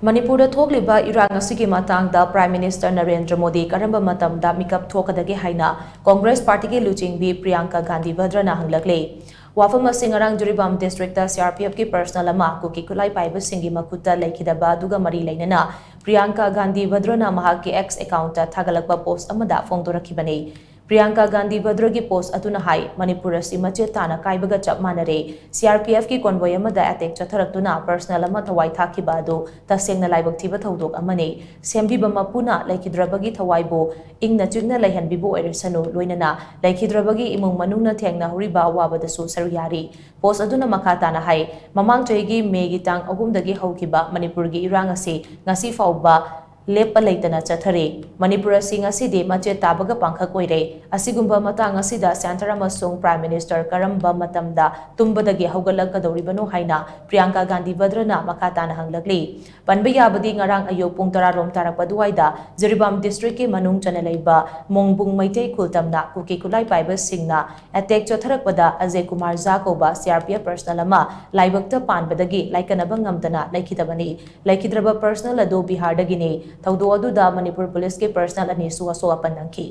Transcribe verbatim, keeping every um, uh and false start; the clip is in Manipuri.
ꯃꯅꯤꯄꯨꯔꯗ ꯊꯣꯛꯂꯤꯕ ꯏꯔꯥꯡ ꯑꯁꯤꯒꯤ ꯃꯇꯥꯡꯗ Prime Minister ꯅꯔꯦꯟꯗ꯭ꯔ ꯃꯣꯗꯤ ꯀꯔꯝꯕ ꯃꯇꯝꯗ ꯃꯤꯀꯞ ꯊꯣꯛꯀꯗꯒꯦ ꯍꯥꯏꯅ Congress Partyꯒꯤ ꯂꯨꯆꯤꯡꯕꯤ ꯄ꯭ꯔꯤꯌꯥꯡꯀꯥ ꯒꯥꯟꯙꯤ ꯚꯗ꯭ꯔꯅ ꯍꯪꯂꯛꯂꯤ꯫ ꯋꯥꯐꯝ ꯑꯁꯤ ꯉꯔꯥꯡ ꯖꯤꯔꯤꯕꯥꯝ districtꯇ CRPFꯀꯤ personnel ꯑꯃ ꯀꯨꯀꯤ ꯈꯨꯠꯂꯥꯏ ꯄꯥꯏꯕꯁꯤꯡꯒꯤ ꯃꯈꯨꯠꯇ ꯂꯩꯈꯤꯗꯕ ꯑꯗꯨꯒ ꯃꯔꯤ ꯂꯩꯅꯅ ꯄ꯭ꯔꯤꯌꯥꯡꯀꯥ ꯒꯥꯟꯙꯤ ꯚꯗ꯭ꯔꯅ ꯃꯍꯥꯛꯀꯤ X accountꯇ ꯊꯥꯒꯠꯂꯛꯄ post ꯑꯃꯗ ꯐꯣꯡꯗꯣꯔꯛꯈꯤꯕꯅꯤ꯫ ꯄ꯭ꯔꯤꯌꯥꯡꯀꯥ ꯒꯥꯟꯙꯤ ꯚꯗ꯭ꯔꯒꯤ post ꯑꯗꯨꯅ ꯍꯥꯏ, ꯃꯅꯤꯄꯨꯔ ꯑꯁꯤ ꯃꯆꯦꯠ ꯇꯥꯅ ꯀꯥꯏꯕꯒ ꯆꯞ ꯃꯥꯟꯅꯔꯦ꯫ CRPFꯀꯤ convoy ꯑꯃꯗ attack ꯆꯠꯊꯔꯛꯇꯨꯅ personnel ꯑꯃ ꯊꯋꯥꯏ ꯊꯥꯈꯤꯕ ꯑꯗꯨ ꯇꯁꯦꯡꯅ ꯂꯥꯏꯕꯛ ꯊꯤꯕ ꯊꯧꯗꯣꯛ ꯑꯃꯅꯤ꯫ ꯁꯦꯝꯕꯤꯕ ꯃꯄꯨꯅ ꯂꯩꯈꯤꯗ꯭ꯔꯕꯒꯤ ꯊꯋꯥꯏꯕꯨ ꯏꯪꯅ ꯆꯤꯛꯅ ꯂꯩꯍꯟꯕꯤꯕ ꯑꯣꯏꯔꯁꯅꯨ, ꯂꯣꯏꯅꯅ ꯂꯩꯈꯤꯗ꯭ꯔꯕꯒꯤ ꯏꯃꯨꯡ ꯃꯅꯨꯡꯅ ꯊꯦꯡꯅꯍꯧꯔꯤꯕ ꯑꯋꯥꯕꯗꯁꯨ ꯁꯔꯨ ꯌꯥꯔꯤ꯫ Post ꯑꯗꯨꯅ ꯃꯈꯥ ꯇꯥꯅ ꯍꯥꯏ, ꯃꯃꯥꯡ ꯆꯍꯤꯒꯤ Mayꯒꯤ ꯇꯥꯡ ꯑꯍꯨꯝꯗꯒꯤ ꯍꯧꯈꯤꯕ ꯃꯅꯤꯄꯨꯔꯒꯤ ꯏꯔꯥꯡ ꯑꯁꯤ ꯉꯁꯤ ꯐꯥꯎꯕ ꯂꯦꯞꯄ ꯂꯩꯇꯅ ꯆꯠꯊꯔꯤ꯫ ꯃꯅꯤꯄꯨꯔ ꯑꯁꯤ ꯉꯁꯤꯗꯤ ꯃꯆꯦꯠ ꯇꯥꯕꯒ ꯄꯥꯡꯈꯛ ꯑꯣꯏꯔꯦ꯫ ꯑꯁꯤꯒꯨꯝꯕ ꯃꯇꯥꯡ ꯑꯁꯤꯗ Centre ꯑꯃꯁꯨꯡ Prime Minister ꯀꯔꯝꯕ ꯃꯇꯝꯗ ꯇꯨꯝꯕꯗꯒꯤ ꯍꯧꯒꯠꯂꯛꯀꯗꯧꯔꯤꯕꯅꯣ ꯍꯥꯏꯅ ꯄ꯭ꯔꯤꯌꯥꯡꯀꯥ ꯒꯥꯟꯙꯤ ꯚꯗ꯭ꯔꯅ ꯃꯈꯥ ꯇꯥꯅ ꯍꯪꯂꯛꯂꯤ꯫ ꯄꯟꯕ ꯌꯥꯕꯗꯤ ꯉꯔꯥꯡ ꯑꯌꯨꯛ ꯄꯨꯡ ꯇꯔꯥ ꯔꯣꯝ ꯇꯥꯔꯛꯄ ꯑꯗꯨꯋꯥꯏꯗ ꯖꯤꯔꯤꯕꯥꯝ districtꯀꯤ ꯃꯅꯨꯡ ꯆꯟꯅ ꯂꯩꯕ ꯃꯣꯡꯕꯨꯡ ꯃꯩꯇꯩ ꯈꯨꯜ ꯇꯝꯅ ꯀꯨꯀꯤ ꯈꯨꯠꯂꯥꯏ ꯄꯥꯏꯕꯁꯤꯡꯅ attack ꯆꯠꯊꯔꯛꯄꯗ ꯑꯖꯦ ꯀꯨꯃꯥꯔ ꯖꯥ ꯀꯧꯕ CRPF personnel ꯑꯃ ꯂꯥꯏꯕꯛꯇ ꯄꯥꯟꯕꯗꯒꯤ ꯂꯥꯏꯀꯠꯅꯕ ꯉꯝꯗꯅ ꯂꯩꯈꯤꯗꯕꯅꯤ꯫ ꯂꯩꯈꯤꯗ꯭ꯔꯕ personnel ꯑꯗꯨ ꯕꯤꯍꯥꯔꯗꯒꯤꯅꯤ꯫ ꯊꯧꯗꯣꯛ ꯑꯗꯨꯗ ꯃꯅꯤꯄꯨꯔ policeꯀꯤ personnel ꯑꯅꯤꯁꯨ ꯑꯁꯣꯛ ꯑꯄꯟ ꯅꯪꯈꯤ꯫